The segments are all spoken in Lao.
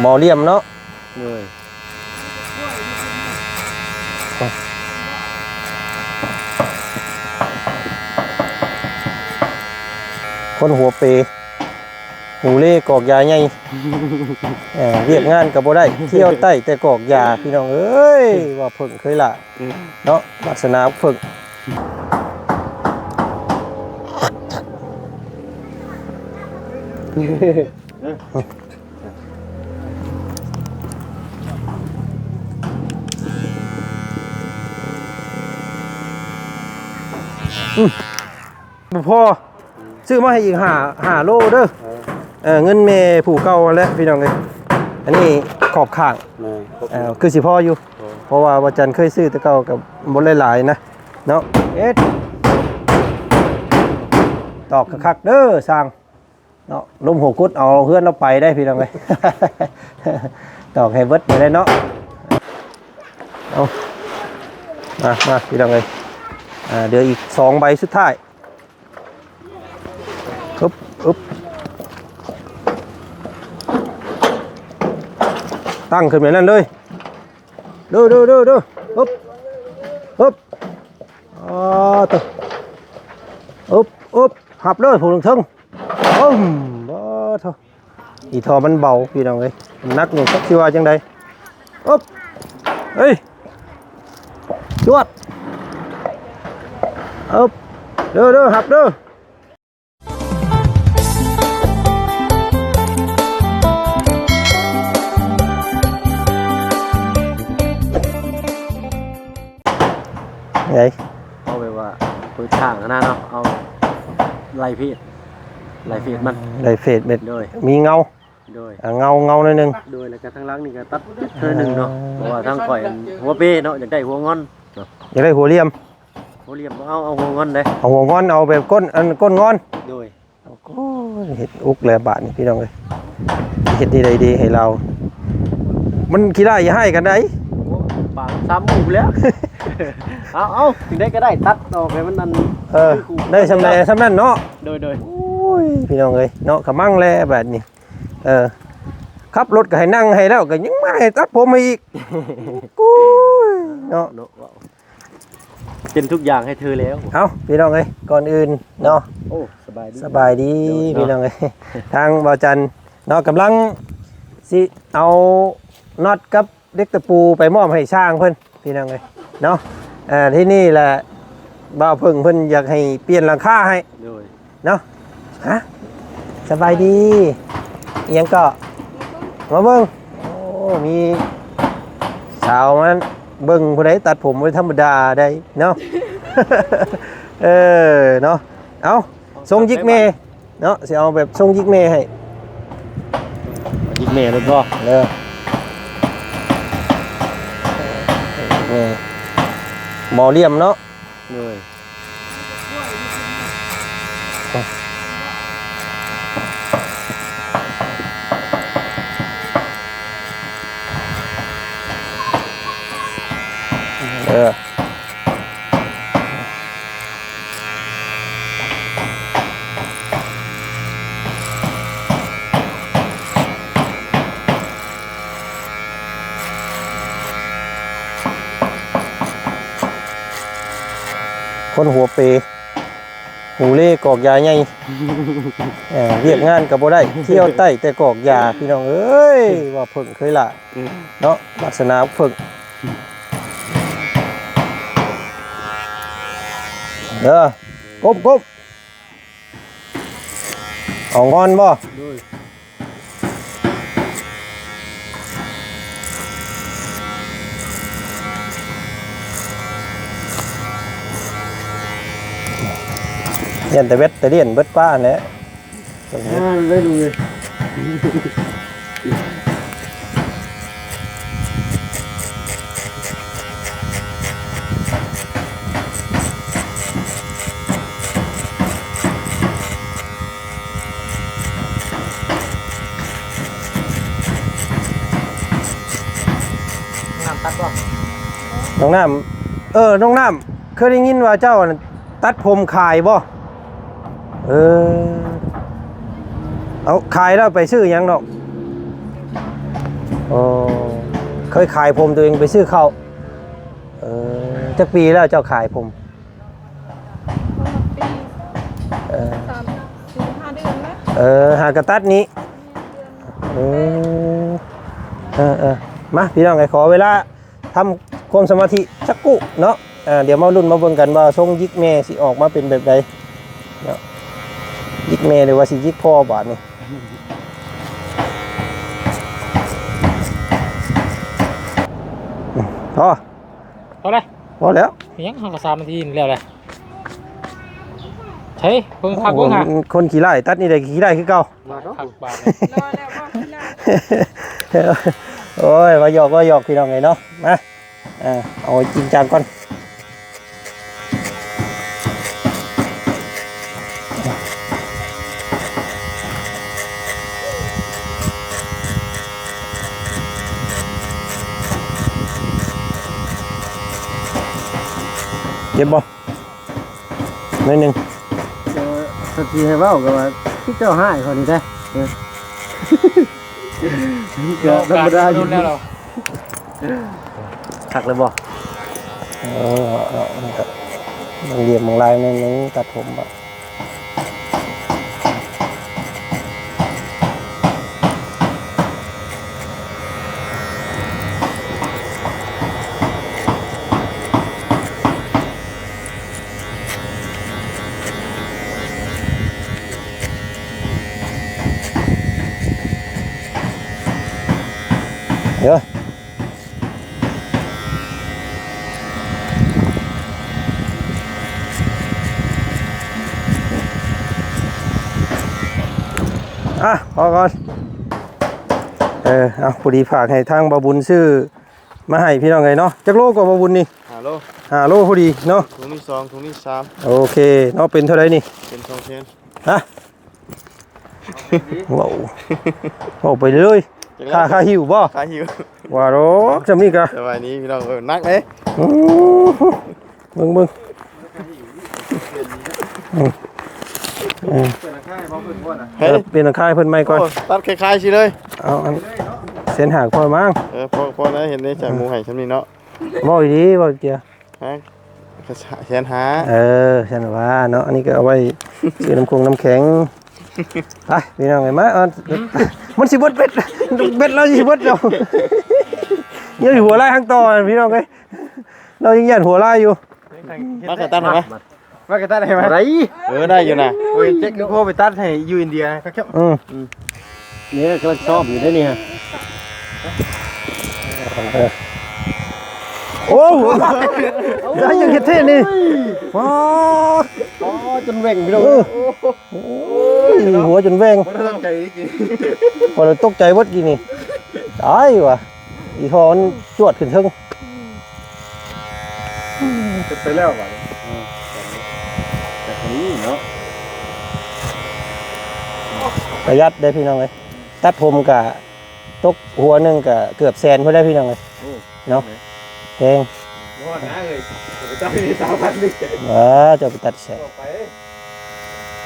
ໝໍຫຼ່ຽມເນາະ ໂດຍ ຄົນຫົວເປ ຫູເລ່ກອກຢາໃຫຍ່ ເອີ ວຽກງານກໍບໍ່ໄດ້ ທ່ຽວໄຕ້ແຕ່ກອກຢາ ພີ່ນ້ອງເອີຍ ວ່າເພິ່ງເຄີຍຫຼ້າເນາະ ວາສະໜາເພິ່ງ. ອືມ ບໍ່ພໍ ຊື້ມາໃຫ້ອີກຫ້າ ຫ້າໂລເດີ ເອີ ເງິນແມ່ຜູ້ເກົ່າຫັ້ນແຫຼະ ພີ່ນ້ອງເອີຍ ອັນນີ້ຂອບຂ້າງ ແມ່ນ ເອີ ຄືຊິພໍຢູ່ ເອີ ເພາະວ່າບໍ່ຈັນເຄີຍຊື້ແຕ່ເກົ່າກໍບໍ່ຫຼາຍໆນະ ເນາະ ເຮັດ ຕອກຄັກໆເດີຊ່າງເນາະ ລົມຫົວກຸດເອົາເຮືອນລາວໄປໄດ້ພີ່ນ້ອງເອີຍ ຕອກໃຫ້ເບິດໄດ້ເນາະ ເອົາ ມາ ມາ ພີ່ນ້ອງເອີຍ ອ່າ ເຫຼືອອີກສອງໃບສຸດທ້າຍ ອຶບ ອຶບ ຕັ້ງຂຶ້ນແບບນັ້ນເລີຍ ເດີ ເດີ ເດີ ເດີ ອຶບ ອຶບ ອໍ ໂຕ ອຶບ ອຶບ ຮັບເລີຍຜູ້ເທິງ ອືມ ບໍ່ໂທ ອີທໍ່ມັນເບົາ ພີ່ນ້ອງເອີຍ ໜັກນີ້ຈັກຊິວ່າຈັ່ງໃດ ອຶບ ເອີຍ ຈວດ ອຶບ ເດີ ເດີ ຮັບເດີ. ເອົາແບບວ່າເປີດຂ້າງຫັ້ນນະເນາະ ເອົາໄລ່ເຟດ ໄລ່ເຟດມັນ ໄລ່ເຟດເມັດ ໂດຍ ມີເງົາ ໂດຍ ອ່າ ເງົາ ເງົາໜ້ອຍໜຶ່ງ ໂດຍ ແລ້ວກໍທາງຫຼັງນີ້ກໍຕັດເທື່ອໜຶ່ງເນາະ ອ່າ ເພາະວ່າທາງຂ້ອຍຫັ້ນຫົວເປເນາະ ຢາກໄດ້ຫົວງອນເນາະ ຢາກໄດ້ຫົວຫຼ່ຽມ ຫົວຫຼ່ຽມບໍ່ເອົາ ເອົາຫົວງອນເດ້ ເອົາຫົວງອນ ເອົາແບບກົ້ນ ອັນ ກົ້ນງອນ ໂດຍ ໂອ້ຍ ເຮັດອຸກແລ້ວບາດນີ້ພີ່ນ້ອງເອີຍ ເຮັດນີ້ໄດ້ດີໃຫ້ລາວ ມັນຂີ້ຮ້າຍຢ່າຮ້າຍກັນໄດ໋ ໂອ້ ປາກສາມໝູ່ແລ້ວ ເອົາ ເອົາ ຈັ່ງໃດກໍໄດ້ ຕັດອອກໃຫ້ມັນອັນ ເອີ ໄດ້ສ່ຳໃດສ່ຳນັ້ນເນາະ ໂດຍ ໂດຍ ໂອ້ຍ ພີ່ນ້ອງເອີຍເນາະ ກະມັງແລ້ວບາດນີ້ ເອີ ຂັບລົດກໍໃຫ້ນັ່ງໃຫ້ແລ້ວ ກໍຍັງມາໃຫ້ຕັດຜົມໃຫ້ອີກ ໂອ້ຍ ເນາະ ເນາະ ເປັນທຸກຢ່າງໃຫ້ເທີແລ້ວ ເອົ້າ ພີ່ນ້ອງເອີຍ ກ່ອນອື່ນເນາະ ໂອ້ ສະບາຍດີ ສະບາຍດີ ໂດຍ ພີ່ນ້ອງເອີຍ ທາງບ່າວຈັນເນາະ ກຳລັງຊິເອົານັອດກັບເຫຼັກຕະປູໄປມອບໃຫ້ຊ່າງເພິ່ນ ພີ່ນ້ອງເອີຍເນາະ ເອີ ທີ່ນີ້ແຫຼະ ບ່າວເພິ່ງເພິ່ນຢາກໃຫ້ປ່ຽນຫຼັງຄາໃຫ້ ໂດຍ ເນາະ ຮະ ສະບາຍດີ ອີ່ຫຍັງເກາະ ມາເບິ່ງ ໂອ້ ມີສາວມາເບິ່ງ ຜູ້ໃດຕັດຜົມບໍ່ທຳມະດາໃດ໋ເນາະ ເອີ ເນາະ ເອົາ ຊົງຢິກແມ່ເນາະ ຊິເອົາແບບຊົງຢິກແມ່ໃຫ້ ຍິກແມ່ເລີຍບໍ່ ເອີ ແມ່ ໝໍຫຼ່ຽມເນາະ ໂດຍ ເອີ ຄົນຫົວເປ ຫູເລ່ກອກຢາໃຫຍ່ ເອີ ວຽກງານກໍບໍ່ໄດ້ ທ່ຽວໄຕ້ແຕ່ກອກຢາ ພີ່ນ້ອງເອີຍ ວ່າເພິ່ງເຄີຍຫຼ້າເນາະ ວາສະໜາເພິ່ງ ເດີ ກົ້ມໆ ເອົາງອນບໍ່? ໂດຍ ຢ້ານແຕ່ແບັດຕະລຽນເບິດປ້າຫັ້ນແຫຼະ ອ່າ ໄດ້ດູເລີຍ. ນ້ອງນ້ຳຕັດບໍ່? ນ້ອງນ້ຳ ເອີ ນ້ອງນ້ຳ ເຄີຍໄດ້ຍິນວ່າເຈົ້ານັ້ນຕັດຜົມຂາຍບໍ່? ເອີ ເອົາ ຂາຍແລ້ວໄປຊື້ຫຍັງນ້ອງ? ໂອ້ ເຄີຍຂາຍຜົມຕົວເອງໄປຊື້ເຂົ້າ. ເອີ ຈັກປີແລ້ວເຈົ້າຂາຍຜົມ? ປີ ເອີ ສາມ ສີ່ຫ້າເດືອນແລ້ວ. ເອີ ຫາກະຕັດນີ້. ເອີ ເອີ ເອີ ມາ ພີ່ນ້ອງເອີຍ ຂໍເວລາ ທຳຄວາມສະມາທິຈັກກຸເນາະ. ອ່າ ດຽວມາລຸ້ນມາເບິ່ງກັນວ່າຊົງຢິກແມ່ຊິອອກມາເປັນແບບໃດເນາະ. ຢິກແມ່ ຫຼືວ່າຊິຢິກພໍ່ບາດນີ້. ພໍ ພໍແລ້ວ ພໍແລ້ວ. ຍັງ ເຮົາກໍສາມນາທີນີ້ແລ້ວແຫຼະ. ໃສ ເບິ່ງຄັກເບິ່ງຫາ ໂອ້ ຄົນຂີ້ລ້າຍ ຕັດນີ້ໄດ້ຂີ້ລ້າຍຄືເກົ່າ. ມາເນາະ ຄັກບາດນີ້ ລໍແລ້ວບໍ່ ພີ່ນ້ອງ. ໂອ້ຍ ວ່າຫຍອກ ວ່າຫຍອກ ພີ່ນ້ອງເອີຍເນາະ. ມາ ເອົາຈິງຈັງກ່ອນ. ເຈັບບໍ່? ໜ້ອຍໜຶ່ງ. ເອີ ຄັນຊິໃຫ້ເວົ້າກໍວ່າ ຄືເຈົ້າຮ້າຍຂ້ອຍນີ້ແທ້. ເອີ ກໍທຳມະດາຢູ່. ຄັກແລ້ວບໍ່? ເອີ ເອົາ ເອົາ ມັນກໍ ມັນລຽບມັນລາຍໜ້ອຍໜຶ່ງ ຕັດຜົມບາດ. ເດີ ອ່ະ ພໍກ່ອນ. ເອີ ເອົາ ພໍດີຝາກໃຫ້ທາງບ່າວບຸນຊື້ມາໃຫ້ ພີ່ນ້ອງເອີຍເນາະ. ຈັກໂລກໍບ່າວບຸນນີ້? ຫ້າໂລ ຫ້າໂລພໍດີເນາະ. ຖົງນີ້ສອງ ຖົງນີ້ສາມ. ໂອເຄເນາະ. ເປັນເທົ່າໃດນີ້? ເປັນສອງແສນ. ຮະ? ເວົ້າ ເວົ້າໄປເລີຍ. ຄ່າ ຄ່າຫິ້ວບໍ່? ຄ່າຫິ້ວ. ວ່າດອກ ຊ່ຳນີ້ກະ ສະບາຍດີພີ່ນ້ອງ. ເອີ ໜັກເດ້. ອື ເບິ່ງ ເບິ່ງ ອື ເອີ ເປັນລາຄາໃຫ້ເພິ່ນໃໝ່ກ່ອນ. ໂອ້ ຕັດຄ້າຍໆຊິເລີຍ. ເອົາອັນ ເສັ້ນຫາງພໍມັງ. ເອີ ພໍ ພໍແລ້ວ ເຫັນໄດ້ຈາກໝູ່ໃຫ້ຊ່ຳນີ້ເນາະ. ເວົ້າດີໆ ເວົ້າເກຍ. ຮະ? ແສນຫ້າ. ເອີ ຊັ້ນວ່າເນາະ. ອັນນີ້ກໍເອົາໄວ້ຊື້ນ້ຳຄົງນ້ຳແຂງ. ໄປ ພີ່ນ້ອງເອີຍ ມາ. ມັນຊິເບິດເບັດ ເບັດລາວຊິເບິດແລ້ວ. ຍັງຊິຫົວລາຍຫາງຕໍ່ ພີ່ນ້ອງເອີຍ. ລາວຍັງຢ້ານຫົວລາຍຢູ່. ມາກະຕັດໃຫ້ມາ ມາກະຕັດໃຫ້ມາ. ໄດ້ ເອີ ໄດ້ຢູ່ນະ. ໂອ້ຍ ເຈັກໂຄໄປຕັດໃຫ້ຢູ່ອິນເດຍ. ອື ນີ້ກຳລັງຊອບຢູ່ເດ້ນີ້. ໂອ້ ໄດ້ຍັງເຮັດເທ່ນີ້. ວ້າ ອໍ ຈົນແຫວ່ງພີ່ນ້ອງ. ເອີ ໂອ້ຍ ຫົວຈົນແຫວ່ງ. ບໍ່ໄດ້ຕັ້ງໃຈອີກ ຂ້ອຍຕົກໃຈເບິດກີ້ນີ້. ຕາຍວ່າ ອີ່ຫໍມັນຈວດຂຶ້ນເທິງ. ເຮັດໄປແລ້ວບາດນີ້. ອື ແຕ່ຄົນນີ້ເນາະ ປະຢັດເດ້ພີ່ນ້ອງເອີຍ. ຕັດຜົມກະຕົກຫົວໜຶ່ງກະເກືອບແສນພຸ້ນແຫຼະພີ່ນ້ອງເອີຍ. ໂອ້ ເນາະ ແພງ. ບໍ່ນະເອີຍ ເຈົ້າມີສາມພັນນີ້. ເອີ ເຈົ້າໄປຕັດໃສ? ເອົາໄປ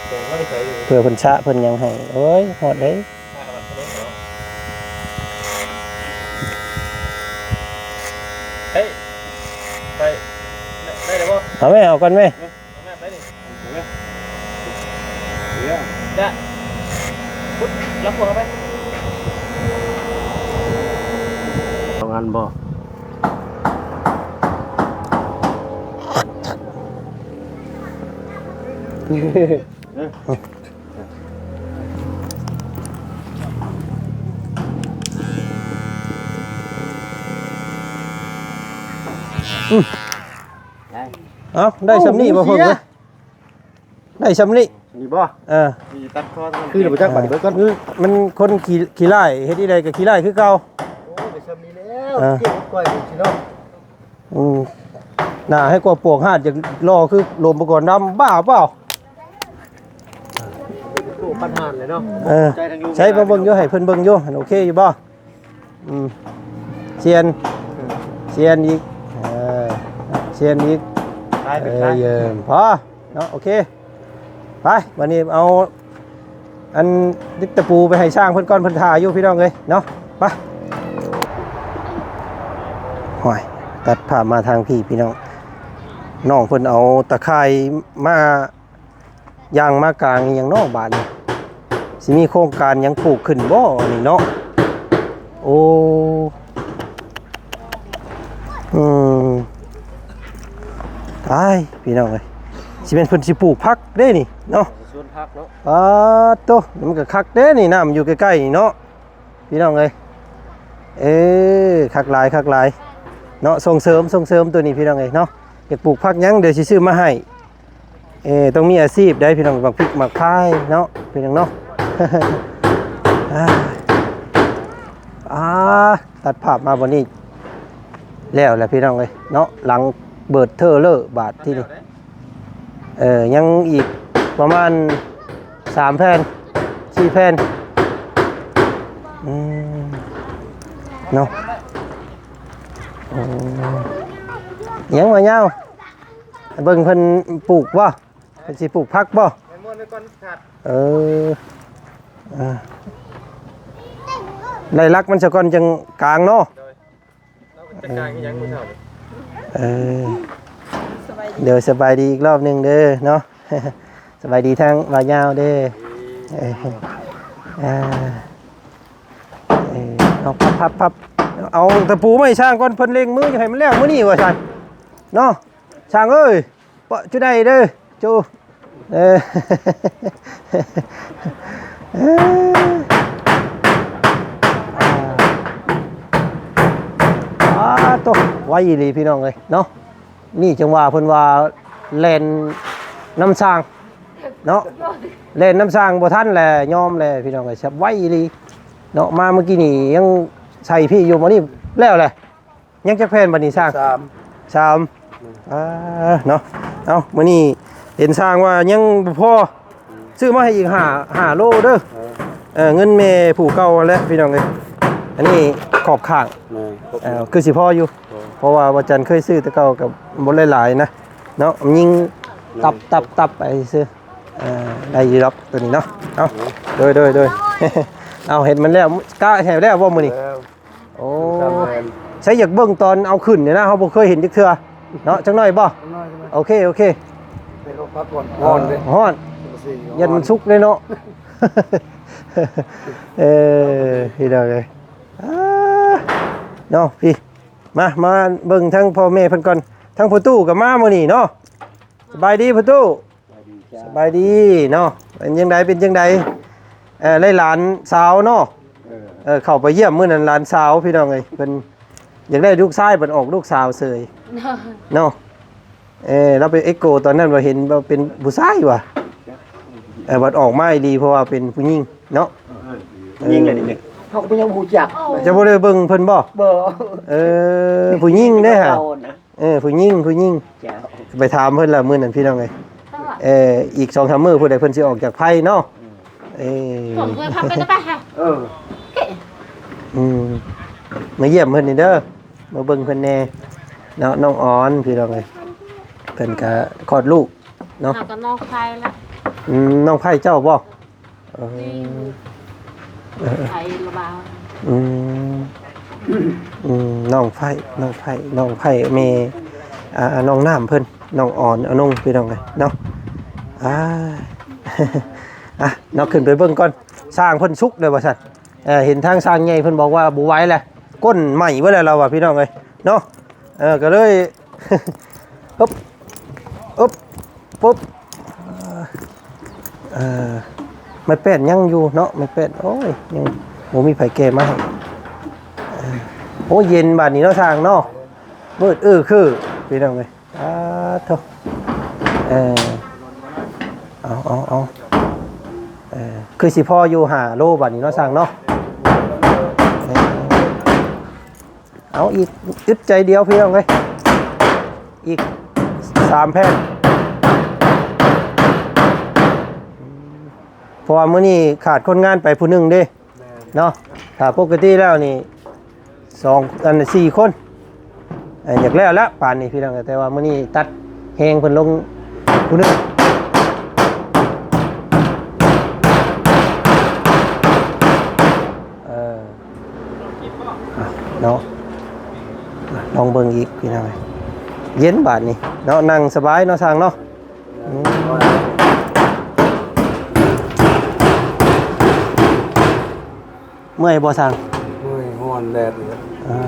ແຕ່ງມາແຕ່ໃສ? ເພື່ອເພິ່ນສະເພິ່ນຫຍັງໃຫ້. ໂອ້ຍ ຮອດເດ້. ເຮີ້ຍ ໄປ ໄດ້ແລ້ວບໍ່? ເອົາແມ່ ເອົາກ່ອນແມ່. ເອົາແມ່ໄປນີ້ ເອົາແມ່ ເອົາແມ່ ຈະ ພຸດ ລັກພວກເອົາໄປ ເອົາງານບໍ່? ເອົ້າ ໄດ້ຊ່ຳນີ້ບໍ່ເພິ່ນເອີຍ? ໄດ້ຊ່ຳນີ້ ນີ້ບໍ່? ເອີ ນີ້ຕັດຄໍ ຄືບໍ່ຈັກບາດນີ້ ເບິ່ງກ່ອນ. ມັນຄົນຂີ້ ຂີ້ຮ້າຍ ເຮັດອີ່ໃດກໍຂີ້ຮ້າຍຄືເກົ່າ. ໂອ້ຍ ໄດ້ຊ່ຳນີ້ແລ້ວ ເອີ ເກັບໄວ້ກ່ອຍຊິເນາະ. ອືມ ໜ້າໃຫ້ກວ່າປວກຫາດ ຢາກຫຼໍ່ຄືໂລມປະກອນດຳ ບ້າເປົ່າ? ໂອ້ ປັນຫານເລີຍເນາະ. ເອີ ໃຊ້ມາເບິ່ງຢູ່ ໃຫ້ເພິ່ນເບິ່ງຢູ່ ຫັ້ນໂອເຄຢູ່ບໍ່? ອືມ ຊຽນ ຊຽນອີກ ເອີ ຊຽນອີກ ເອີ ເອີ ພໍເນາະ. ໂອເຄ ໄປ ບັດນີ້ເອົາ ອັນ ຕະປູໄປໃຫ້ຊ່າງເພິ່ນກ່ອນ ເພິ່ນຖ້າຢູ່ພີ່ນ້ອງເອີຍເນາະ. ໄປ ໂອ້ຍ ຕັດພາບມາທາງພີ້ພີ່ນ້ອງ ນ້ອງເພິ່ນເອົາຕາຂ່າຍມາ ຢາງມາກາງອີ່ຫຍັງເນາະບາດນີ້ ຊິມີໂຄງການຫຍັງປູກຂຶ້ນບໍ່ນີ້ເນາະ? ໂອ້ ອືມ ຕາຍພີ່ນ້ອງເອີຍ ຊິແມ່ນເພິ່ນຊິປູກຜັກເດ້ນີ້ເນາະ ສວນຜັກເນາະ ປາດໂທ້ ມັນກໍຄັກເດ້ນີ້ ນ້ຳຢູ່ໃກ້ໆນີ້ເນາະ ພີ່ນ້ອງເອີຍ ເອີ ຄັກຫຼາຍ ຄັກຫຼາຍເນາະ ສົ່ງເສີມ ສົ່ງເສີມໂຕນີ້ພີ່ນ້ອງເອີຍເນາະ ຢາກປູກຜັກຫຍັງ ດຽວຊິຊື້ມາໃຫ້ ເອີ ຕ້ອງມີອາຊີບໄດ໋ພີ່ນ້ອງ ໝາກພິກໝາກພາຍເນາະ ພີ່ນ້ອງເນາະ ອ່າ ອ່າ ຕັດພາບມາບ່ອນນີ້ ແລ້ວແຫຼະພີ່ນ້ອງເອີຍເນາະ ຫຼັງເບີດເທີເລີບາດທີນີ້ ເອີ ຍັງອີກປະມານສາມແຜ່ນ ສີ່ແຜ່ນ ອືມ ເນາະ ໂອ້ ຍັງວ່າຍາວ ເບິ່ງເພິ່ນປູກບໍ່? ເພິ່ນຊິປູກຜັກບໍ່? ເອີ ອ່າ ໄດ້ຫຼັກມັນຊະກ່ອນຈັ່ງກາງເນາະ ໂດຍ ເຮົາກໍຈັດການອີ່ຫຍັງມື້ເຊົ້ານີ້ ເອີ ສະບາຍດີ ໂດຍ ສະບາຍດີອີກລອບໜຶ່ງເດີເນາະ ສະບາຍດີທາງບ່າວຍາວເດີ ເອີ ອ່າ ເອີ ເອົາ ພັບໆໆ ເອົາຕະປູມາໃຫ້ຊ່າງກ່ອນ ເພິ່ນເລັ່ງມື ຢາກໃຫ້ມັນແລ້ວມື້ນີ້ວ່າຊັ້ນເນາະ ຊ່າງເອີຍ ປະຈຸໄດເດີ ຈຸ ເອີ ອ່າ ໂຕ ໄວອີ່ຫຼີພີ່ນ້ອງເອີຍເນາະ ນີ້ຈັ່ງວ່າເພິ່ນວ່າແລ່ນນຳຊ່າງເນາະ ແລ່ນນຳຊ່າງບໍ່ທັນແຫຼະ ຍອມແຫຼະພີ່ນ້ອງເອີຍ ໄວອີ່ຫຼີເນາະ ມາມື້ກີ້ນີ້ຍັງໃສ່ພີ້ຢູ່ ມື້ນີ້ແລ້ວແຫຼະ ຍັງຈັກແຜ່ນບັດນີ້ຊ່າງ? ສາມ ສາມ ອືມ ອ່າ ເນາະ ເອົ້າ ມື້ນີ້ເຫັນຊ່າງວ່າຍັງບໍ່ພໍ ອືມ ຊື້ມາໃຫ້ອີກຫ້າ ຫ້າໂລເດີ ເອີ ເອີ ເງິນແມ່ຜູ້ເກົ່າຫັ້ນແຫຼະພີ່ນ້ອງເອີຍ ອັນນີ້ຂອບຂ້າງ ແມ່ນ ເອີ ຄືຊິພໍຢູ່ ພໍ ເພາະວ່າວ່າຈັນເຄີຍຊື້ແຕ່ເກົ່າກໍບໍ່ໄດ້ຫຼາຍນະ ເນາະ ຍິງ ແມ່ນ ຕັບໆໆ ໄປຊື່ ເອີ ໄດ້ຢູ່ດອກໂຕນີ້ເນາະ ເອົ້າ ໂດຍໆໆ ເອົ້າ ເຮັດມັນແລ້ວ ກະແຫ້ວແລ້ວບໍ່ມື້ນີ້? ແລ້ວ ໂອ້ ສາມແຜ່ນ ໃສຢາກເບິ່ງຕອນເອົາຂຶ້ນນີ້ນະ ເຮົາບໍ່ເຄີຍເຫັນຈັກເທື່ອເນາະ ຈັກໜ້ອຍບໍ່? ຈັກໜ້ອຍ ຈັກໜ້ອຍ ໂອເຄ ໂອເຄ ໄປລົດພັກກ່ອນ ເອີ ຮ້ອນເດ້ ຮ້ອນ ມັນຊິຮ້ອນ ຢ້ານມັນສຸກເດ້ເນາະ ເອີ ພີ່ນ້ອງເອີຍ ອ່າ ເນາະ ພີ່ ມາ ມາເບິ່ງທາງພໍ່ແມ່ເພິ່ນກ່ອນ ທາງພໍ່ຕູ້ກໍມາມື້ນີ້ເນາະ ສະບາຍດີພໍ່ຕູ້? ສະບາຍດີເນາະ ເປັນຈັ່ງໃດ ເປັນຈັ່ງໃດ ເອີ ໄດ້ຫຼານສາວເນາະ ເອີ ເອີ ເຂົ້າໄປຢ້ຽມມື້ນັ້ນ ຫຼານສາວພີ່ນ້ອງເອີຍ ເພິ່ນຢາກໄດ້ລູກຊາຍ ບັດອອກລູກສາວເສີຍເນາະ ເອີ ລາວໄປເອັກໂກຕອນນັ້ນວ່າເຫັນວ່າເປັນຜູ້ຊາຍວ່າ ເອີ ບັດອອກມາອີ່ຫຼີ ເພາະວ່າເປັນຜູ້ຍິງເນາະ ເອີ ຜູ້ຍິງແຫຼະນີ້ ເຮົາກໍຍັງບໍ່ຮູ້ຈັກ ເຈົ້າບໍ່ໄດ້ເບິ່ງເພິ່ນບໍ່? ບໍ່ ເອີ ຜູ້ຍິງເດ້ຫະ ເອີ ຜູ້ຍິງ ຜູ້ຍິງ ເຈົ້າ ໄປຖາມເພິ່ນລະມື້ນັ້ນພີ່ນ້ອງເອີຍ ເອີ ອີກສອງສາມມື້ພຸ້ນໃດເພິ່ນຊິອອກຈາກໄພເນາະ ອືມ ເອີ ຜົມເຄີຍພັບໄປຕະໄປຫະ ເອີ ອືມ ມາຢ້ຽມເພິ່ນນີ້ເດີ ມາເບິ່ງເພິ່ນແດ່ເນາະ ນ້ອງອອນພີ່ນ້ອງເອີຍ ເພິ່ນກະຄອດລູກເນາະ ຫາກັບນ້ອງໄພລະ ອືມ ນ້ອງໄພເຈົ້າບໍ່? ເອີ ເອີ ໄປລະບາວ ອືມ ອືມ ນ້ອງໄຟ ນ້ອງໄຟ ນ້ອງໄຟແມ່ ອ່າ ນ້ອງນ້ຳເພິ່ນ ນ້ອງອອນອານົງ ພີ່ນ້ອງເອີຍເນາະ ອ່າ ອ່ະ ເນາະ ຂຶ້ນໄປເບິ່ງກ່ອນ ຊ່າງເພິ່ນສຸກແລ້ວວ່າຊັ້ນ ເອີ ເຫັນທາງຊ່າງໃຫຍ່ເພິ່ນບອກວ່າບໍ່ໄຫວແລ້ວ ກົ້ນໄໝ້ເບິດແລ້ວລາວວ່າ ພີ່ນ້ອງເອີຍເນາະ ເອີ ກໍເລີຍ ອຶບ ອຶບ ປຶບ ເອີ ໄມ້ແປ້ນຍັງຢູ່ເນາະ ໄມ້ແປ້ນ ໂອ້ຍ ຍັງບໍ່ມີໃຜແກ່ມາໃຫ້ ເອີ ໂອ້ ເຢັນບາດນີ້ເນາະ ຊ່າງເນາະ ມືດອື້ອຄື ພີ່ນ້ອງເອີຍ ສາທຸ ເອີ ເອົາ ເອົາ ເອົາ ເອີ ຄືຊິພໍຢູ່ຫ້າໂລບາດນີ້ເນາະ ຊ່າງເນາະ ເອີ ເອົາອີກ ອຶດໃຈດຽວພີ່ນ້ອງເອີຍ ອີກສາມແຜ່ນ ເພາະວ່າມື້ນີ້ຂາດຄົນງານໄປຜູ້ໜຶ່ງເດ້ ແມ່ນ ເນາະ ຖ້າປົກກະຕິແລ້ວນີ້ສອງ ອັນ ສີ່ຄົນ ເອີ ຢາກແລ້ວລະປານນີ້ພີ່ນ້ອງ ແຕ່ວ່າມື້ນີ້ຕັດແຮງເພິ່ນລົງຜູ້ໜຶ່ງ ເອີ ເນາະ ລອງເບິ່ງອີກພີ່ນ້ອງເອີຍ. ເຢັນບາດນີ້ເນາະ ນັ່ງສະບາຍເນາະຊ່າງເນາະ. ອືມ ເມື່ອຍບໍ່ຊ່າງ? ເມື່ອຍ ຮ້ອນແດດນີ້ແຫຼະ. ອ່າ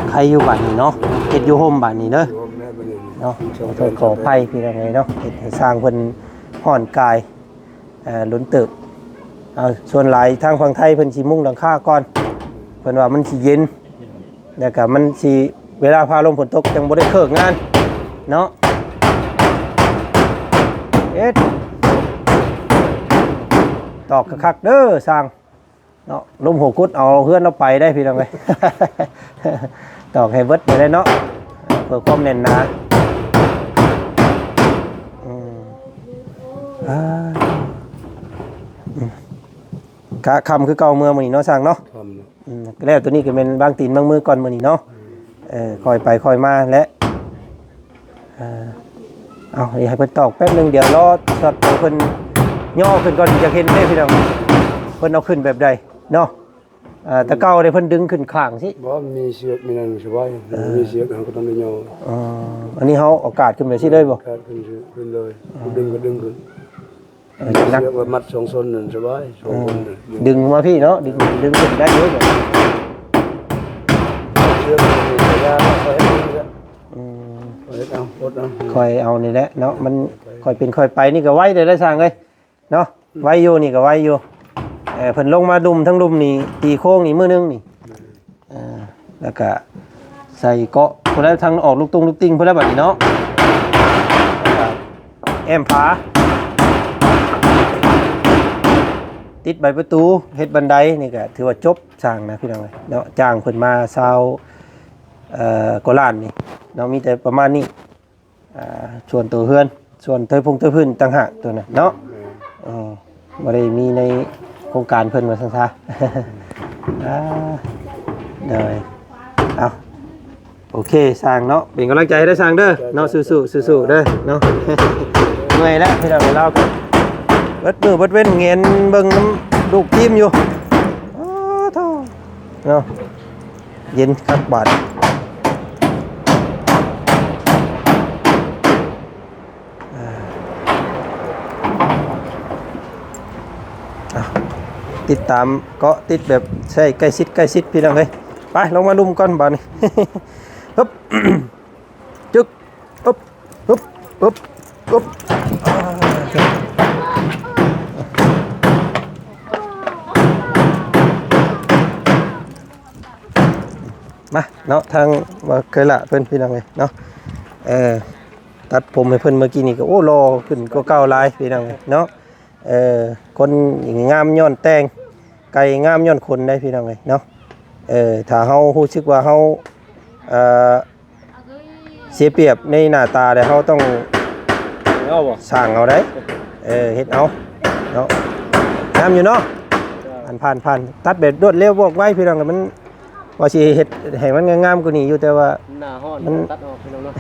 ໄຄຢູ່ບາດນີ້ເນາະ ເຮັດຢູ່ຮົ່ມບາດນີ້ເດີ ຢູ່ຮົ່ມແດ່ບາດນີ້ເນາະ. ຂໍໂທດຂໍອະໄພພີ່ນ້ອງເອີຍເນາະ ເຮັດໃຫ້ຊ່າງເພິ່ນຮ້ອນກາຍ ເອີ ດົນເຕີບ. ເອົາ ສ່ວນຫຼາຍທາງຝັ່ງໄທເພິ່ນຊິມຸງຫຼັງຄາກ່ອນ ເພິ່ນວ່າມັນຊິເຢັນ ແລ້ວກະມັນຊິ ເວລາຟ້າລົມຝົນຕົກຈັ່ງບໍ່ໄດ້ເຄີກງານເນາະ. ເຮັດ ຕອກຄັກໆເດີຊ່າງເນາະ ລົມຫົວກຸດເອົາເຮືອນເຮົາໄປໄດ້ພີ່ນ້ອງເອີຍ. ຕອກໃຫ້ເບິດໄປເລີຍເນາະ ເພື່ອຄວາມແໜ້ນໜາ. ອືມ ອ່າ ອືມ ກະຄ່ຳຄືເກົ່າເມື່ອມື້ນີ້ເນາະຊ່າງເນາະ. ຄ່ຳ ອືມ ແລ້ວໂຕນີ້ກໍແມ່ນວາງຕີນວາງມືກ່ອນມື້ນີ້ເນາະ. ເອີ ຄ່ອຍໄປຄ່ອຍມາແຫຼະ. ເອີ ເອົາ ໃຫ້ເພິ່ນຕອກແປັບໜຶ່ງ ດຽວລໍຊັອດໃຫ້ເພິ່ນຍໍຂຶ້ນກ່ອນ ຢາກເຫັນເດ້ພີ່ນ້ອງ ເພິ່ນເອົາຂຶ້ນແບບໃດເນາະ. ເອີ ແຕ່ເກົ່າເດ້ເພິ່ນດຶງຂຶ້ນຂ້າງຊີ້ ບໍ່ ມັນມີເຊືອກ ມີນັ້ນສະບາຍ. ເອີ ມີເຊືອກເຮົາກໍຕ້ອງໄດ້ຍໍ. ອໍ ອັນນີ້ເຮົາເອົາກາດຂຶ້ນແບບຊີ້ເລີຍບໍ່? ກາດຂຶ້ນ ຂຶ້ນເລີຍ. ອໍ ດຶງກໍດຶງຂຶ້ນ. ເອີ ໜັກ ເຊືອກໄວ້ມັດສອງຊົນນັ້ນສະບາຍ ສອງຄົນ. ເອີ ດຶງມາພີ້ເນາະ ດຶງ ດຶງຂຶ້ນໄດ້ຢູ່. ເຊືອກມັນມີໄລຍະ ຄ່ອຍເຮັດເອງ. ອືມ ຄ່ອຍເຮັດເອົາ ອົດເອົາ ຄ່ອຍເອົານີ້ແຫຼະເນາະ ມັນຄ່ອຍເປັນຄ່ອຍໄປ. ນີ້ກໍໄວເດ້ ໄດ້ຊ່າງເອີຍເນາະ. ອືມ ໄວຢູ່ ນີ້ກໍໄວຢູ່. ເອີ ເພິ່ນລົງມາດຸ່ມ ທັງດຸ່ມນີ້ ຕີໂຄ້ງນີ້ມື້ໜຶ່ງນີ້. ເອີ ແລ້ວກະໃສ່ເກາະພຸ້ນແຫຼະ ທາງອອກລູກຕຸ່ງລູກຕິ່ງພຸ້ນແຫຼະບາດນີ້ເນາະ. ແລ້ວກະແອ້ມຝາ ຕິດໃບປະຕູ ເຮັດບັນໄດ ນີ້ກະຖືວ່າຈົບຊ່າງນະພີ່ນ້ອງເອີຍເນາະ. ຈ້າງເພິ່ນມາຊາວ ເອີ ກວ່າລ້ານນີ້ເນາະ ມີແຕ່ປະມານນີ້. ອ່າ ສ່ວນຕົວເຮືອນ ສ່ວນເທີຍພົງເທີຍພື້ນຕ່າງຫາກຕົວນັ້ນເນາະ. ແມ່ນ ເອີ ບໍ່ໄດ້ມີໃນໂຄງການເພິ່ນວ່າຊັ້ນຊະ. ອ່າ ໂດຍ ເອົາ ໂອເຄຊ່າງເນາະ ເປັນກຳລັງໃຈໃຫ້ເດີຊ່າງເດີເນາະ. ສູ້ໆ ສູ້ໆເດີເນາະ. ເມື່ອຍແລ້ວພີ່ນ້ອງ ລາວກໍເບິດມື້ເບິດເວັນແງນເບິ່ງນຳລູກທີມຢູ່. ໂອ້ໂທ້ ເນາະ ເຢັນຄັກບາດ. ອ່າ ຕິດຕາມເກາະຕິດແບບໃຊ້ໃກ້ຊິດ ໃກ້ຊິດພີ່ນ້ອງເອີຍ. ໄປ ລົງມາລຸມກ່ອນບາດນີ້. ຮຶບ ຈຶກ ອຶບ ອຶບ ອຶບ ອຶບ ອ່າ ມາເນາະ ທາງວ່າເຄີຍລະເພິ່ນພີ່ນ້ອງເອີຍເນາະ. ເອີ ຕັດຜົມໃຫ້ເພິ່ນເມື່ອກີ້ນີ້ກໍ ໂອ້ ຫຼໍ່ຂຶ້ນກວ່າເກົ່າຫຼາຍພີ່ນ້ອງເອີຍເນາະ. ເອີ ຄົນງາມຍ້ອນແຕ່ງ ໄກ່ງາມຍ້ອນຂົນໄດ໋ພີ່ນ້ອງເອີຍເນາະ. ເອີ ຖ້າເຮົາຮູ້ສຶກວ່າເຮົາ ເອີ ເສຍປຽບໃນໜ້າຕາແລ້ວ ເຮົາຕ້ອງ ເອົາບໍ່ ສ້າງເອົາໄດ໋. ເອີ ເຮັດເອົາເນາະ. ງາມຢູ່ເນາະ. ຜ່ານ ຜ່ານ ຜ່ານ ຕັດແບບລວດເລັວວອກໄວພີ່ນ້ອງ. ມັນວ່າຊິເຮັດໃຫ້ມັນງາມໆກວ່ານີ້ຢູ່ ແຕ່ວ່າ ໜ້າຮ້ອນ ມັນຕັດອອກພີ່ນ້ອງເນາະ.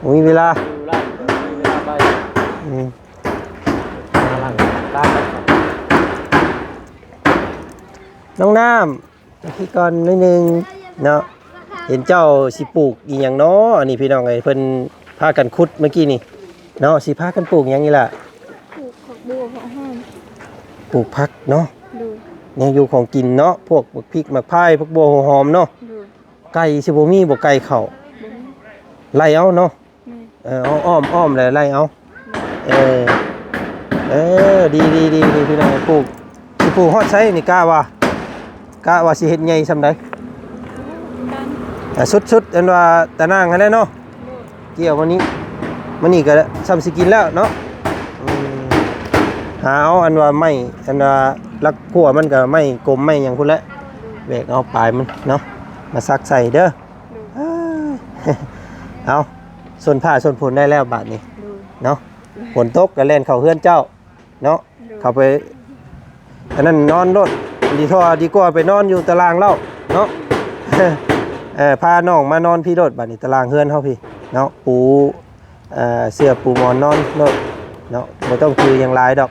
ບໍ່ມີເວລາ ຢູ່ຮ້ານ ບໍ່ມີເວລາໄປ. ອືມ ນ້ອງນ້ຳ ທີ່ກ່ອນໜ້ອຍໜຶ່ງເນາະ. ເຫັນເຈົ້າຊິປູກອີ່ຫຍັງເນາະ ອັນນີ້ພີ່ນ້ອງເອີຍ. ເພິ່ນພາກັນຂຸດເມື່ອກີ້ນີ້ເນາະ. ຊິພາກັນປູກຫຍັງອີ່ຫຼ້າ? ປູກຜັກບົວ ຜັກຫອມ. ປູກຜັກເນາະ. ໂດຍ ແນວຢູ່ຂອງກິນເນາະ ພວກບັກພິກ ໝາກພາຍ ຜັກບົວ ຫົວຫອມເນາະ. ໂດຍ ໄກ່ຊິບໍ່ມີບໍ່ ໄກ່ເຂົ້າ? ບໍ່ມີ. ໄລ່ເອົາເນາະ. ແມ່ນ. ເອີ ອ້ອມ ອ້ອມ ແລ້ວໄລ່ເອົາ. ແມ່ນ. ເອີ ເອີ ດີ ດີ ດີ ດີ ພີ່ນ້ອງ. ປູກ ຊິປູກຮອດໃສນີ້ ກະວ່າ ກະວ່າຊິເຮັດໃຫຍ່ສ່ຳໃດ? ອ່າ ສຸດໆ ອັນວ່າຕາໜ່າງຫັ້ນແຫຼະເນາະ. ໂດຍ ກ່ຽວມານີ້ ມານີ້ກະສ່ຳຊິກິນແລ້ວເນາະ. ອືມ ຫາເອົາອັນວ່າໄມ້ ອັນວ່າຫຼັກຂົ້ວມັນກະໄມ້ກົມໄມ້ຫຍັງພຸ້ນແຫຼະ. ແບກເອົາປາຍມັນເນາະ ມາສັກໃສ່ເດີ. ໂດຍ ເອົາ ສົ້ນຜ້າສົ້ນຜົນໄດ້ແລ້ວບາດນີ້. ໂດຍ ເນາະ. ຝົນຕົກກໍແລ່ນເຂົ້າເຮືອນເຈົ້າເນາະ. ໂດຍ ເຂົ້າໄປອັນນັ້ນນອນໂລດ ດີ ເພາະວ່າດີກວ່າໄປນອນຢູ່ຕາລ່າງເລົ່າເນາະ. ເອີ ພານ້ອງມານອນພີ້ໂລດບາດນີ້ ຕາລ່າງເຮືອນເຮົາພີ້ເນາະ. ປູ ເອີ ເສື່ອປູໝອນນອນໂລດເນາະ. ບໍ່ຕ້ອງຖືຫຍັງຫຼາຍດອກ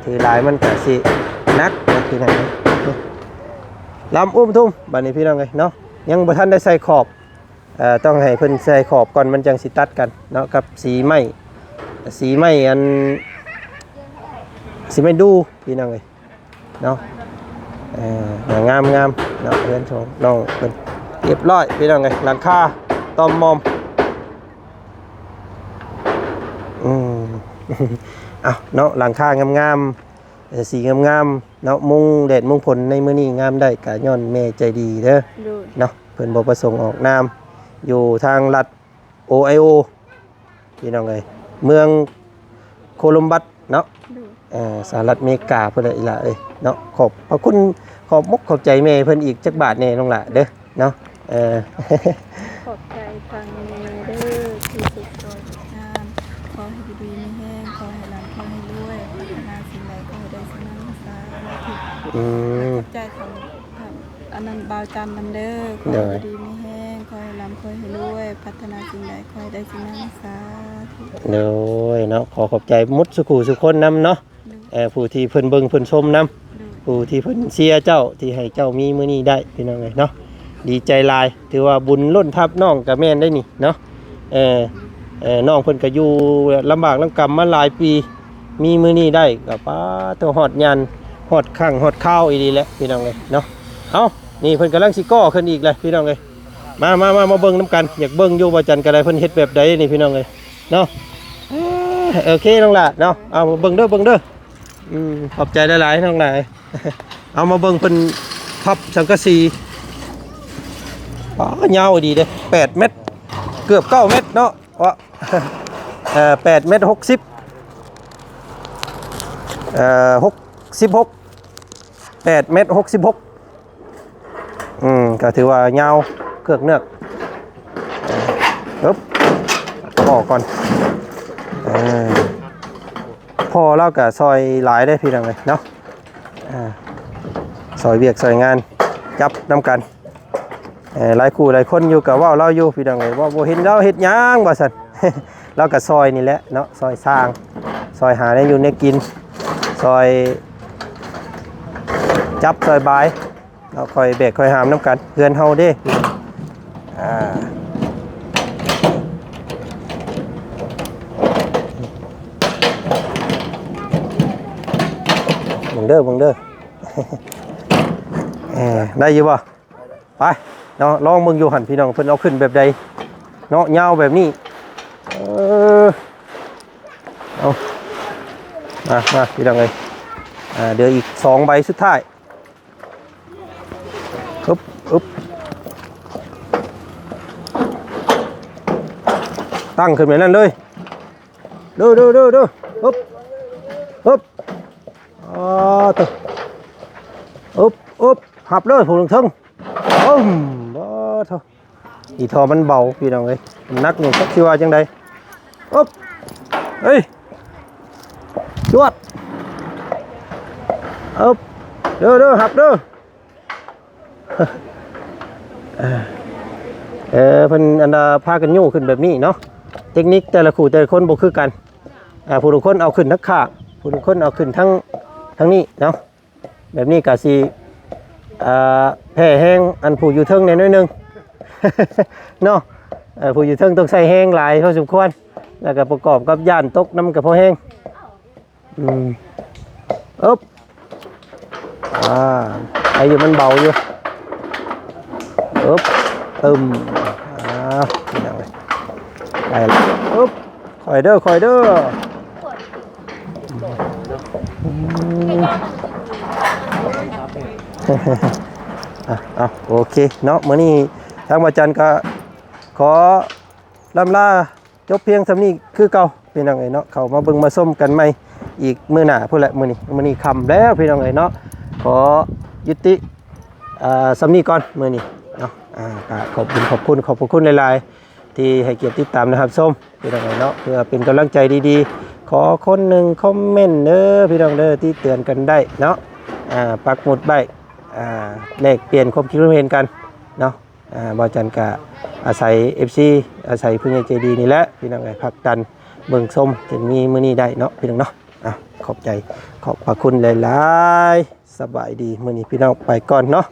ຖືຫຼາຍມັນກະຊິໜັກເນາະ ພີ່ນ້ອງເອີຍ. ລຳອຸ້ມທຸ່ມບາດນີ້ ພີ່ນ້ອງເອີຍເນາະ. ຍັງບໍ່ທັນໄດ້ໃສ່ຂອບ ເອີ ຕ້ອງໃຫ້ເພິ່ນໃສ່ຂອບກ່ອນ ມັນຈັ່ງຊິຕັດກັນເນາະ ກັບສີໄມ້ ສີໄມ້ອັນ ສີໄມ້ດູ່ ພີ່ນ້ອງເອີຍເນາະ. ເອີ ງາມໆເນາະ ເຮືອນຂອງນ້ອງເພິ່ນ ຮຽບຮ້ອຍ ພີ່ນ້ອງເອີຍ ຫຼັງຄາຕ່ອມມອມ. ອືມ ເອົາເນາະ ຫຼັງຄາງາມໆ ເອີ ສີງາມໆເນາະ ມຸງແດດມຸງຝົນໃນມື້ນີ້ງາມໄດ້ ກະຍ້ອນແມ່ໃຈດີເດີ ໂດຍ ເນາະ ເພິ່ນບໍ່ປະສົງອອກນາມ ຢູ່ທາງລັດໂອໄອໂອ ພີ່ນ້ອງເອີຍ ເມືອງໂຄລັມບັສເນາະ ໂດຍ ເອີ ສະຫະລັດອາເມລິກາພຸ້ນແຫຼະອີ່ຫຼ້າເອີຍເນາະ. ຂອບພະຄຸນ ຂອບມົກຂອບໃຈແມ່ເພິ່ນອີກຈັກບາດແດ່ນ້ອງຫຼ້າເດີ. ເນາະ ເອີ ຂອບໃຈທາງແມ່ເດີທີ່ເຮັດຊ່ອຍເຮັດງານ ຂໍໃຫ້ຢູ່ດີມີແຮງ ຂໍໃຫ້ລ່ຳ ຂໍໃຫ້ລວຍ ປາດຖະໜາສິ່ງໃດ ຂໍໃຫ້ໄດ້ສິ່ງນັ້ນ ສາທຸ. ອືມ ຂອບໃຈທາງ ທາງອັນນັ້ນ ບ່າວຈັນນຳເດີ ຂໍໃຫ້ຢູ່ດີມີແຮງ ຂໍໃຫ້ລ່ຳ ຂໍໃຫ້ລວຍ ປາດຖະໜາສິ່ງໃດ ຂໍໃຫ້ໄດ້ສິ່ງນັ້ນ ສາທຸ. ໂດຍເນາະ ຂໍຂອບໃຈໝົດສູ່ຄູ່ສູ່ຄົນນຳເນາະ. ໂດຍ ເອີ ຜູ້ທີ່ເພິ່ນເບິ່ງເພິ່ນຊົມນຳ ໂດຍ ຜູ້ທີ່ເພິ່ນເຊຍເຈົ້າ ທີ່ໃຫ້ເຈົ້າມີມື້ນີ້ໄດ້ ພີ່ນ້ອງເອີຍເນາະ ດີໃຈຫຼາຍ ຖືວ່າບຸນລົ້ນທັບນ້ອງກະແມ່ນໄດ໋ນີ້ເນາະ. ເອີ ເອີ ນ້ອງເພິ່ນກະຢູ່ລຳບາກລຳກຳມາຫຼາຍປີ ມີມື້ນີ້ໄດ້ກະປາໂຕ ຮອດຍາມ ຮອດຄັ້ງຮອດຄາວອີ່ຫຼີແຫຼະ ພີ່ນ້ອງເອີຍເນາະ. ເອົ້າ ນີ້ເພິ່ນກຳລັງຊິກໍ່ຂຶ້ນອີກແຫຼະ ພີ່ນ້ອງເອີຍ. ມາ ມາ ມາ ມາເບິ່ງນຳກັນ ຢາກເບິ່ງຢູ່ ບ່າວຈັນກະໄດ້ ເພິ່ນເຮັດແບບໃດນີ້ ພີ່ນ້ອງເອີຍເນາະ. ເອີ ໂອເຄ ນ້ອງຫຼ້າເນາະ ເອົາ ເບິ່ງເດີ ເບິ່ງເດີ. ອືມ ຂອບໃຈຫຼາຍໆ ນ້ອງຫຼ້າ. ເອົາ ມາເບິ່ງເພິ່ນພັບສັງກະສີ ປາ ຍາວດີເດ້ ແປດແມັດ ເກືອບເກົ້າແມັດເນາະ ເອີ ແປດແມັດຫົກສິບ ເອີ ຫົກສິບຫົກ ແປດແມັດຫົກສິບຫົກ. ອືມ ກະຖືວ່າຍາວເຄືອກເໜືອກ. ເອີ ອຶບ ພໍ້ກ່ອນ ເອີ ພໍ່ລາວກະຊ່ອຍຫຼາຍເດ້ ພີ່ນ້ອງເອີຍເນາະ. ອ່າ ຊ່ອຍວຽກຊ່ອຍງານ ຈັບນຳກັນ. ເອີ ຫຼາຍຄູ່ຫຼາຍຄົນຢູ່ກະເວົ້າລາວຢູ່ ພີ່ນ້ອງເອີຍ ວ່າບໍ່ເຫັນລາວເຮັດຫຍັງວ່າຊັ້ນ. ລາວກະຊ່ອຍນີ້ແຫຼະເນາະ ຊ່ອຍສ້າງ ຊ່ອຍຫາແນວຢູ່ແນວກິນ ຊ່ອຍຈັບຊ່ອຍບາຍ ເນາະ ຄ່ອຍແບກຄ່ອຍຫາມນຳກັນ ເຮືອນເຮົາເດ້. ອ່າ ເບິ່ງເດີ ເບິ່ງເດີ. ເອີ ໄດ້ຢູ່ບໍ່? ໄປເນາະ ລອງເບິ່ງຢູ່ຫັ້ນ ພີ່ນ້ອງ ເພິ່ນເອົາຂຶ້ນແບບໃດເນາະ ຍາວແບບນີ້. ເອີ ເອົາ ມາ ມາ ພີ່ນ້ອງເອີຍ ອ່າ ເຫຼືອອີກສອງໃບສຸດທ້າຍ. ອຶບ ອຶບ ຕັ້ງຂຶ້ນແບບນັ້ນເລີຍ. ເດີ ເດີ ເດີ ເດີ ອຶບ ອຶບ ອໍ ໂທ້ ອຶບ ອຶບ ຮັບເລີຍ ຜູ້ເທິງ ປຶ້ມ ອໍ ໂທ້ ອີທໍ່ມັນເບົາ ພີ່ນ້ອງເອີຍ ໜັກນີ້ຈັກຊິວ່າຈັ່ງໃດ. ອຶບ ເອີຍ ຈວດ ອຶບ ເດີ ເດີ ຮັບເດີ. ເອີ ເພິ່ນອັນນາ ພາກັນໂຍກຂຶ້ນແບບນີ້ເນາະ ເຕັກນິກແຕ່ລະຄູ່ແຕ່ລະຄົນບໍ່ຄືກັນ. ອ່າ ຜູ້ລາງຄົນເອົາຂຶ້ນທາງຂ້າງ ຜູ້ລາງຄົນເອົາຂຶ້ນທາງ ທາງນີ້ເນາະ ແບບນີ້ກະຊິ ອ່າ ແຜ່ແຮງອັນຜູ້ຢູ່ເທິງແດ່ໜ້ອຍໜຶ່ງເນາະ. ເອີ ຜູ້ຢູ່ເທິງຕ້ອງໃຊ້ແຮງຫຼາຍພໍສົມຄວນ ແລ້ວກະປະກອບກັບຢ້ານຕົກນຳກະພໍແຮງ. ອືມ ອຶບ ອ່າ ໄດ້ຢູ່ ມັນເບົາຢູ່. ອຶບ ປຶ້ມ ອ່າ ໄປແລ້ວ ອຶບ ຄ່ອຍເດີ ຄ່ອຍເດີ. ອືມ ອ່ະ ເອົາ ໂອເຄເນາະ ມື້ນີ້ທາງບ່າວຈັນກະຂໍລ່ຳລາ ຈົບພຽງສ່ຳນີ້ຄືເກົ່າ ພີ່ນ້ອງເອີຍເນາະ. ເຂົ້າມາເບິ່ງມາຊົມກັນໃໝ່ອີກມື້ໜ້າພຸ້ນແຫຼະ. ມື້ນີ້ ມື້ນີ້ຄ່ຳແລ້ວ ພີ່ນ້ອງເອີຍເນາະ. ຂໍຍຸຕິ ເອີ ສ່ຳນີ້ກ່ອນມື້ນີ້ເນາະ. ອ່າ ກະຂອບບຸນຂອບຄຸນ ຂອບພະຄຸນຫຼາຍໆ ທີ່ໃຫ້ກຽດຕິດຕາມ ແລະ ຮັບຊົມ ພີ່ນ້ອງເອີຍເນາະ. ເພື່ອເປັນກຳລັງໃຈດີໆ ຂໍຄົນໜຶ່ງຄອມເມັນເດີ ພີ່ນ້ອງເດີ ຕິເຕືອນກັນໄດ້ເນາະ. ອ່າ ປັກໝຸດໄວ້ ອ່າ ແລກປ່ຽນຄວາມຄິດຄວາມເຫັນກັນເນາະ. ອ່າ ບ່າວຈັນກະອາໄສເອັຟຊີ ອາໄສຜູ້ໃຫຍ່ໃຈດີນີ້ແຫຼະ ພີ່ນ້ອງເອີຍ ຜັກດັນເບິ່ງຊົມ ຈຶ່ງມີມື້ນີ້ໄດ້ເນາະ ພີ່ນ້ອງເນາະ. ອ່ະ ຂອບໃຈ ຂອບພະຄຸນຫຼາຍໆ. ສະບາຍດີ ມື້ນີ້ພີ່ນ້ອງໄປກ່ອນເນາະ.